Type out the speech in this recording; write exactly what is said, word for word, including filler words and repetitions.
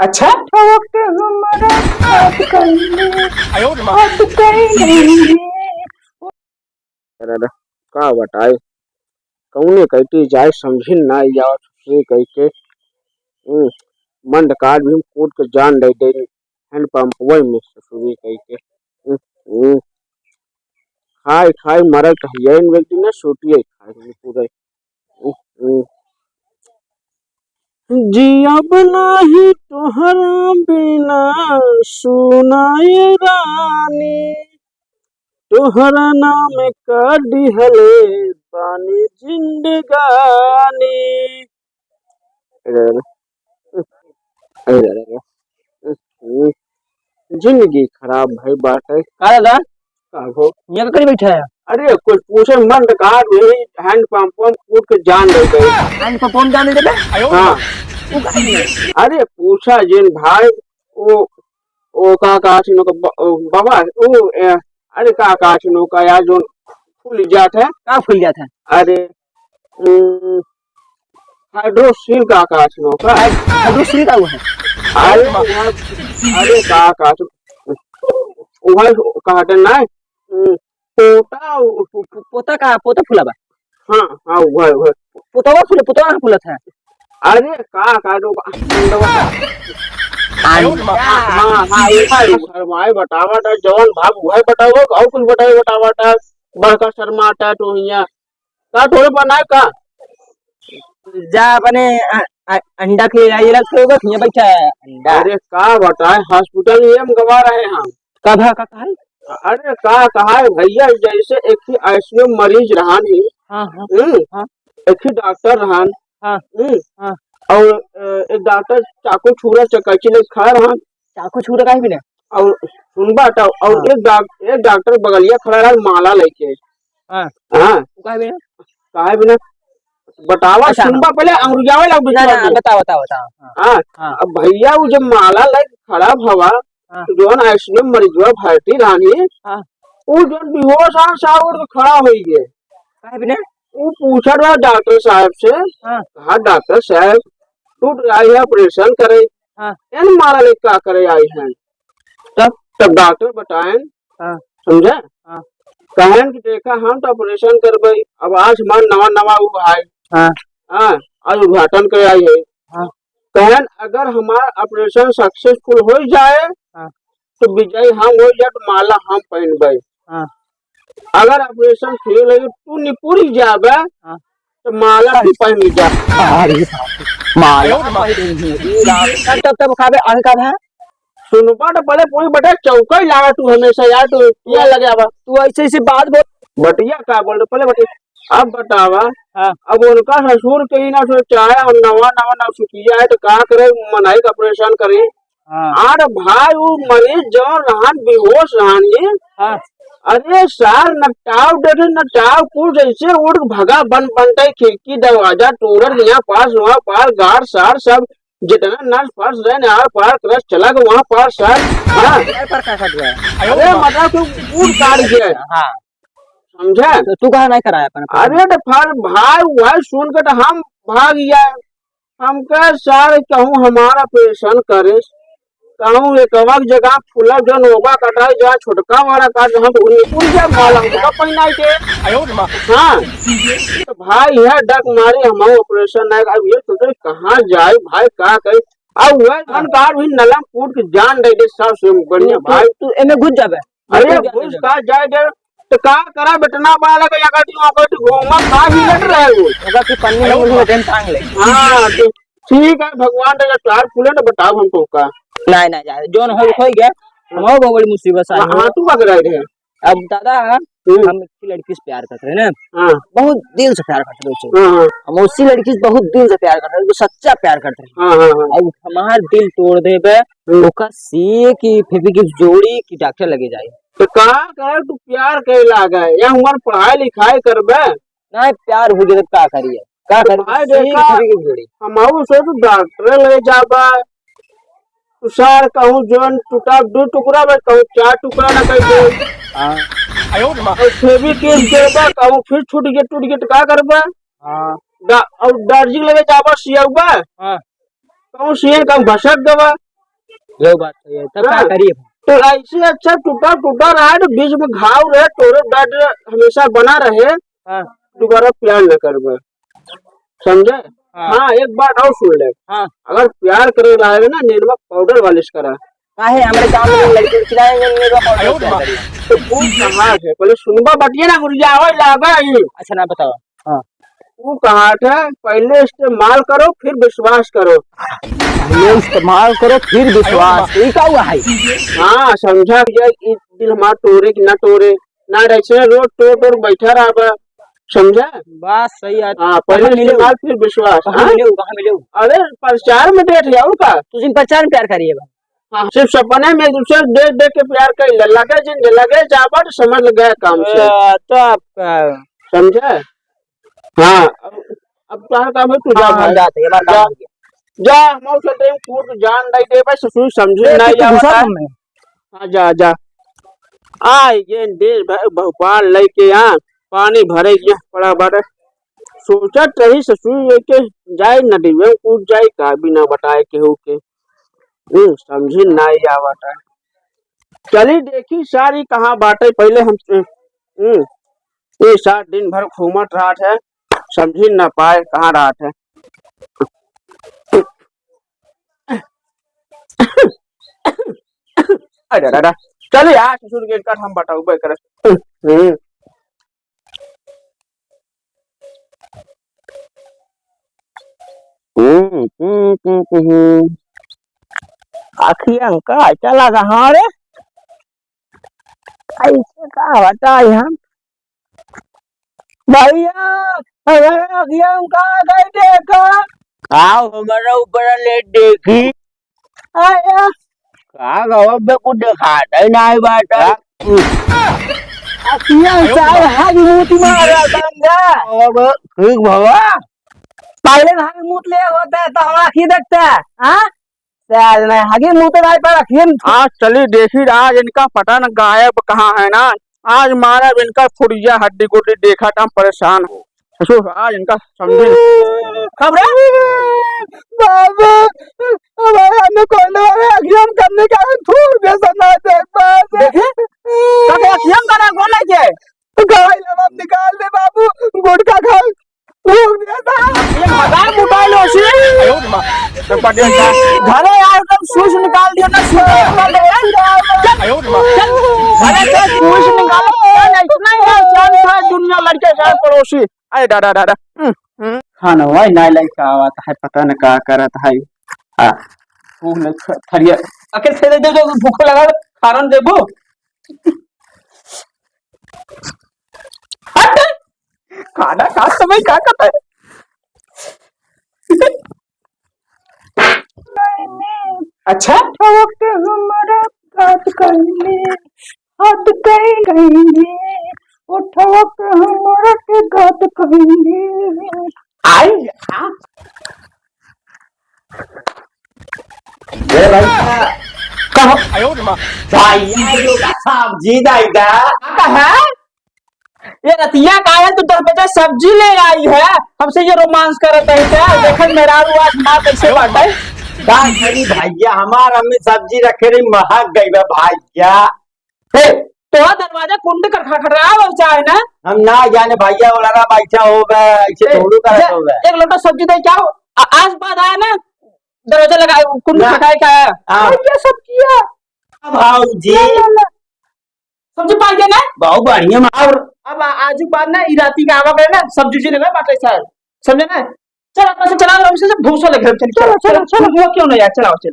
अच्छा? ठोक हमारा हाथ कंगनी, हाथ कंगनी। अरे, अरे, का बताई, कौने कइती जाए समझिन ना आवत ससुरी कइके। हम्म, मंड काट भी कूट के जान दे दे, हैंड पंप वही में ससुरी कइके। हम्म, हम्म। खाई खाई मरल कहिए इन व्यक्ति ने सूटिए खाई पूरे। हम्म, हम्म। जियब नाही तोहरा बिना सुनाए रानी, तोहरा नाम का दिहले बानी जिंदगानी। अरे, अरे, अरे, अरे, जिंदगी खराब भई बाटे। का दादा? का हो? यहाँ का करी बैठा है? अरे, कुछ पूछे मन तो कहा, यही हैंड पंप, पंप कूट के जान दे गए। हैंड पंप, पंप जान दे गए? हाँ। वो का है? अरे, पूछा जिन भाई, वो ओ का, का छिनो का ब-, ओ बाबा, ओ, ए, अरे का, का छिनो का यार, जो फूल जात है। का फूल जात है? अरे, उम, हाइड्रोसील का, का छिनो का। हाइड-, हाइड्रोसील का वो है? अरे, वह, अरे का, का छिनो, वह कहते ना, उम, पोता, उ, पो-, पो-, पोता का, पोता फुलावा? हाँ, हाँ, उहे, उहे। पोतवा फूले, पोतवा कहाँ फूलत है? अरे, का, का, जो, हाँ, हाँ, हाँ, उहे, शर्माए बतावा ता, जवन भाग उहे बतावा, और कुछ बतावे बतावा ता, बड़का शर्माटा तो हियाँ। का थोड़े बनाए का? जा अपने, अ, अ, अंडा के लिए आई, लग होगा, हियाँ बैठा है अंडा। अरे, का बताए, हॉस्पिटल में हम गवा रहे हैं। कब है, का, का है? अरे का कहा है भैया, जैसे एक ही आईसीयू मरीज रहन ही, हाँ, हाँ, हम्म, हाँ। एक ही डॉक्टर रहन, हाँ, हम्म, हाँ। और, अ, एक डॉक्टर चाकू छुरा चकैची लेके खड़ा रहन। चाकू छुरा काहे बिना? और सुनबा तो, और हाँ। एक डॉक-, एक डॉक्टर बगलिया खड़ा रहन माला लेके। हाँ। हाँ। वो काहे बिना? काहे बिना? बतावा, अच्छा, सुनबा हाँ। पहले, अंगुरियावे लाग ना, बीचवा ना, में। बताओ, बताओ, बताओ। हाँ। हाँ, हाँ। अब भैया वो जब माला लेके खड़ा भवा, हाँ। तो जौन आईसीयू में मरीजवा भर्ती रहनी, हाँ। वो जौन बेहोश आ, सावर तो खड़ा होई गए। काहे बिना? वो पूछत रहा डॉक्टर साहब से, हाँ। कहा, "डॉक्टर साहब, टूट गया है, ऑपरेशन करे।" हाँ। एन माला लेके का करे आई हैं? तब? तब डॉक्टर बताएन, हाँ। समझे? हाँ। कहन कि देखा, हम तो ऑपरेशन करबे, अब आज हमार नवा नवा वो है। हाँ। हाँ, आज उद्घाटन करे आई है। हाँ। कहन अगर हमार ऑपरेशन सक्सेसफुल हो जाए, हाँ। तो विजय हम हो जाए, तो माला हम पहनबे। हाँ। अगर ऑपरेशन फेल हो, तू निपुरी जाबे, हाँ। तो माला भी पहन जा। अरे बाप रे, माला पहन जा। तब, तब, तब खाबे, आगे का है? सुनबा तो पहले पूरी बटा चौका ही लागा तू हमेशा यार, तू क्या लगे आवा? तू ऐसे, ऐसे बात बोल। बटिया का बोल रहे? पहले बटिया। अब बतावा, हाँ। अब उनका ससुर के ही ना सो चाहे हम नवा, नवा ना सुखिया है तो का करे, मनाई का ऑपरेशन करी। हाँ। अरे भाई, वो मरीज जौन रहन, बेहोश रहन ये। हाँ। अरे सार, न टाव डरे, न टाव कुछ, जैसे उड़ के भगा, बन बनते खिड़की, दरवाजा, टूरर, यहाँ पास, वहाँ पास, गार सार, सब जितना नर्स फर्स रहे, आर पार क्रस चला गया, वहाँ पार सर। हाँ। काय पर का कट गया? अरे मतलब कि कूद काट गया। हाँ। समझे? तो तू कहा नहीं कराया अपन? अरे तो फिर भाई, वह सुन के तो हम भाग गया। हम कहे, "सर, कहूँ हमारा ऑपरेशन करे, कहूँ एक अलग जगह फूला जन होगा कटाई, जहाँ छोटका वाला काट, हम तो उन्हीं पूरी जगह माला हमका पहनाई के।" हाँ। तो भाई, यह डक मारे हम ऑपरेशन नहीं, अब ये सोचे कहाँ जाए भाई, का करे? अब वह हाँ। धन कार भी नलम कूट के जान दे दे, सब से बढ़िया तू, भाई। तू, तू एमे घुस जाबे। अरे, घुस जाबे। घुस का जाए दे, तो का करा बेटना वाला का, या कहती हूँ, कहती घूमा, का मिनट रहे वो। ओका की पन्नी में मुझे टेंट टांग ले। हाँ, तो ठीक है, भगवान का प्यार फूले ना, बताओ हम तो का। नहीं, नहीं, जाए, जोन हो, हो गया, हम हो गए बड़ी मुसीबत से हाँ, आए। हाँ, तू का करे रहे? अब दादा, हम्म। हम एक लड़की से प्यार करते रहे ना, हाँ। बहुत दिल से प्यार करते रहे उससे। हाँ, हाँ। हम उसी लड़की से बहुत दिल से प्यार करते रहे, वो सच्चा प्यार करते रहे। हाँ, हाँ, हाँ। अब हमार दिल तोड़ देबे, हम्म। ओका सीए की फेविक्विक जोड़ी की डॉक्टर लगे जाए। तो का करे तू प्यार करे लागे? या उमर पढ़ाई लिखाई करबे? नहीं, प्यार हो गया तो का करिए? का तो करिए? भाई सीए की देखा, फेविक्विक जोड़ी। हम आऊ से तो डॉक्टर ले जाबा, तो सार कहूँ जोन टूटा दो टुकड़ा में, कहूँ चार टुकड़ा ना कर दे। हाँ। और फेविक्विक देबा, कहूँ फिर छूट गया, टूट गया, तो का करबा? हाँ। डा-, और दर्जी लगे जाबा, सियौबा। हाँ। कहूँ सियन, कहूँ भसक देबा। यो बात सही है। तब का हाँ। करिए? तो ऐसे अच्छा टूटा टूटा रहा है, तो बीच में घाव रहे, तोरे दर्द हमेशा बना रहे, हाँ। दोबारा प्यार न करबे, समझे? हाँ। हाँ, एक बात और सुन ले। हाँ। अगर प्यार करे रहे ना, नेनुआ पाउडर मालिश करा। काहे हमरे गाँव में लड़की उड़की ना है, नेनुआ पाउडर प्यार करी। तो वो कहाँ है? पहले सुनबा बतिया ना, गुरिया हो लागा ही। अच्छा ना बताओ। हाँ। वो कहा था, पहले इस्तेमाल करो, फिर विश्वास करो। पहले इस्तेमाल करो, फिर विश्वास। ये का हुआ है? हाँ, समझा कि ये दिल हमार तोरे कि ना तोरे, ना ऐसे रोज तोड़ तोड़ बैठा रहा बा, समझा? बात सही है। हाँ, पहले कहाँ मिले इस्तेमाल, हो? फिर विश्वास, कहाँ हाँ? मिले हो? कहाँ मिले हो? अरे, प्रचार में बैठ जाओ का? तुझे प्रचार में प्यार करिए बा। हाँ, सिर्फ सपने में एक दूसरे को देख देख के प्यार कर ले, लगे जिन, लगे जाबट, समझ गया काम से। आ, तो आपका समझा? हाँ, अब, अब तुम्हारा काम है, तू जा हाँ, भाई। हम जाते हैं, हमारा काम जा, हो गया। जा, हम और चलते हैं, कूद जान नहीं दे भाई, ससुर समझे ये नहीं तो आवत गुस्सा है। तुमने। हाँ, जा, जा। आ, ये देश भर भोपाल लेके यहाँ पानी भरे यहाँ पड़ा बाटे। सोचत रही ससुर लेके जाए नदी में कूद जाए का बिना बताए केहू के। हम्म, समझी नहीं आवत है। चली देखी सारी कहाँ बाटे, पहले हम, हम्म, ये सार दिन भर घूमत रहत है, समझी न पाए कहाँ रहत है। अरे दादा, चली आज ससुर के इनका हम बताऊबे करे। हम्म। हम्म, हम्म, हम्म, हम्म। अखियाँ का चला रहा रे? कैसे का बताई हम? भैया, हमारे अखियाँ का गई देखा? आओ हमारा ऊपर ले देखी। आया। का गवा बे कुछ दिखाता ही नहीं बाटा। अखियाँ सारे हाथ मूत मारा गंगा। और ठीक भवा। पहले हाथ मूत ले होता है तो हमारा अखियाँ देखता है, हाँ? साल में हगी मुंह तो नहीं पड़ा, फिर आज चली देखी, आज इनका पता न गायब कहाँ है ना। आज मारा इनका फुड़िया हड्डी गुड्डी देखा था, हम परेशान हो। ससुर, आज इनका समझी। खबर है? बाबू, हमारे हमने कौन वाले अखियाँ करने का है, थूक दे सन्ना देख पास। देखे? कभी अखियाँ का ना बोला के? गाय लबाब निकाल दे बाबू, गुटखा खा। ये मजाक उठा लो सी। घरे यार, तुम switch निकाल दियो ना, switch निकाल दो। चल, चल, घरे से switch निकालो। चल, इतना ही है, चांद है, दुनिया लड़के से पड़ोसी। अरे दादा, दादा। हम्म, हम्म। खाना हुआ ही ना लइका आवत है, पता न का करत है। हाँ। भूख नहीं ख-, थरिया। अके से दे दे, भूख लगा, खाना देबो। हट! खाना खात समय का करता है? अच्छा? ठवक हमारा घात कइले, हाथ कई कइले, ओ ठवक हमारा के घात कइले। आई, आ? ए भैया, कहो। आयो रे माँ। भैया, ये का सब्जी नहीं दा? का है? ये रतिया का है, तू दस बजे सब्जी ले आई है, हमसे ये रोमांस करत है क्या? देखन मेहरारू आज माँ कैसे बाटे। का करी भैया, हमार अम्मी सब्जी रखे रही, महक गई बा भैया। ए, तोरा दरवाजा कुंड कर खटखटावल चाहे ना? हम ना जाने भैया, ओलरा बैठा होगा, ऐसे ए, तोड़ू करत जा, होगा। एक लोटा सब्जी दे क्या हो? आ-, आज बाद आया ना, दरवाजा लगा, कुंड ना। खटखटाए का आया? हाँ। भैया सब्जिया। भौजी। ला, ला, ला। सब्जी पाई गया ना? बहुत बढ़िया माहौल। अब आ-, आजू बाद ना, ई राती का आवा करे ना, सब्जी उब्जी लेवे बाटे सर। समझे ना? चल, अपना से चला लो, उसे से भूसा लगे, चल, चलो, चलो, चलो, चलो। चलो, क्यों ना यार, चलाओ, चलो।